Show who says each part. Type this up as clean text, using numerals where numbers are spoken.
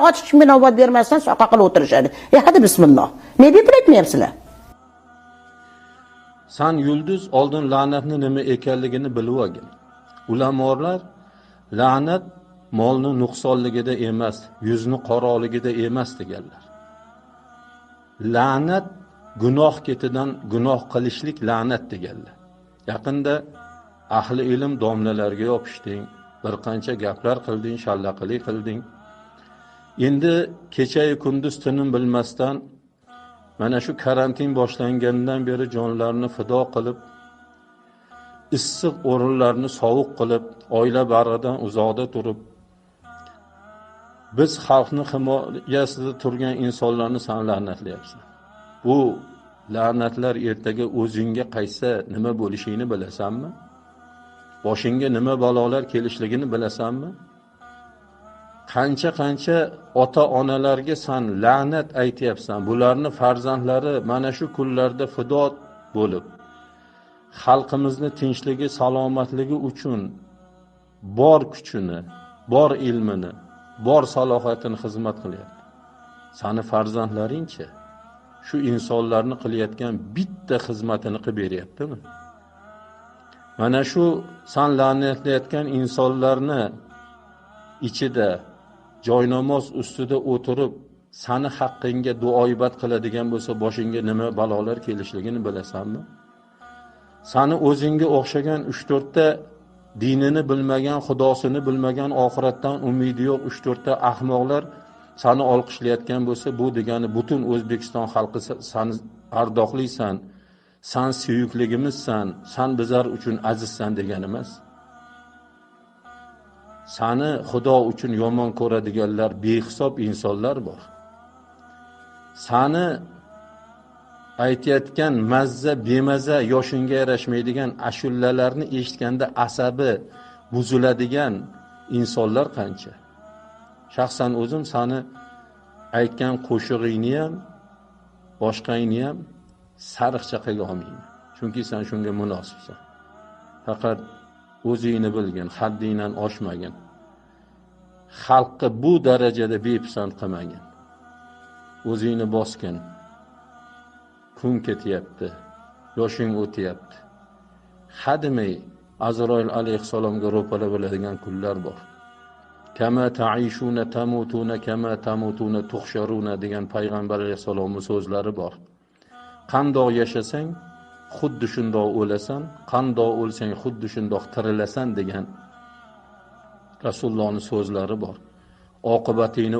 Speaker 1: soat hech kimga navbat bermasdan soqa qilib o'tirishadi. E, hadi bismillah. Ne bepul aytmayapsizlar?
Speaker 2: San yulduz, oldin la'natni nima ekanligini bilib olgin. Ulamolar la'nat molni nuqsonligida emas, yuzni qoraligida emas deganlar. La'nat gunoh ketidan gunoh qilishlik la'nat deganlar. Yaqinda ahli ilm domlalarga yopishding, bir qancha gaplar qilding, shallaqilik qilding. Endi kechayu kunduz tinim bilmasdan mana shu karantin boshlangandan beri jonlarini fido qilib, issiq o'rinlarni sovuq qilib, oila bag'ridan uzoqda turib, biz xalqni himoyasida turgan insonlarni san la'natlayapsan. Bu la'natlar ertaga o'zingga qaytsa nima bo'lishini bilasanmi? Boshingga nima balolar kelishligini bilasanmi? Qancha-qancha ota-onalarga san la'nat aytyapsan. Bularni farzandlari mana shu kunlarda fido bo'lib, xalqimizni tinchligi, salomatligi uchun bor kuchini, bor ilmini, bor salohiyatini xizmat qilyapti. Sani farzandlaringchi shu insonlarni qilayotgan bitta xizmatini qilib beryaptimi? Mana shu san la'natlayotgan insonlarni ichida joynamoz ustida o'tirib sani haqqingga duoibat qiladigan bo'lsa, boshingga nima balolar kelishligini bilasanmi? Sani o'zingga o'xshagan 3-4 ta dinini bilmagan, xudosini bilmagan, oxiratdan umidi yo'q 3-4 ta ahmoqlar sani olqishlayotgan bo'lsa, bu degani butun O'zbekiston xalqi sani ardoqlisan, san suyukligimizsan, san bizlar uchun azizsan degani emas. Sani Xudo uchun yomon ko'radiganlar behisob insonlar bor. Sani aytayotgan mazza bemaza yoshingga yarashmaydigan ashullalarni eshitganda asabi buziladigan insonlar qancha. Shaxsan o'zim sani aytgan qo'shig'ingni ham, boshqangni ham sariqcha qila olmayman. Chunki sen shunga munosibsan. Faqat o'zingni bilgin, haddingdan oshmagin. Xalqqa bu darajada bepisand qilmagin. O'zingni bosgin. Kun ketyapti, yoshing o'tyapti. Hademay Azroil alayhissalomga ro'para bo'ladigan kunlar bor. Kama ta'ishuna tamutuna kama tamutuna tuhsharuna degan payg'ambar alayhissalomning so'zlari bor. Qandoq yashasang xuddi shundoq o'lasan, qandoq o'lsang xuddi shundoq tirilasan degan Rasulullohning so'zlari bor. Oqibatingni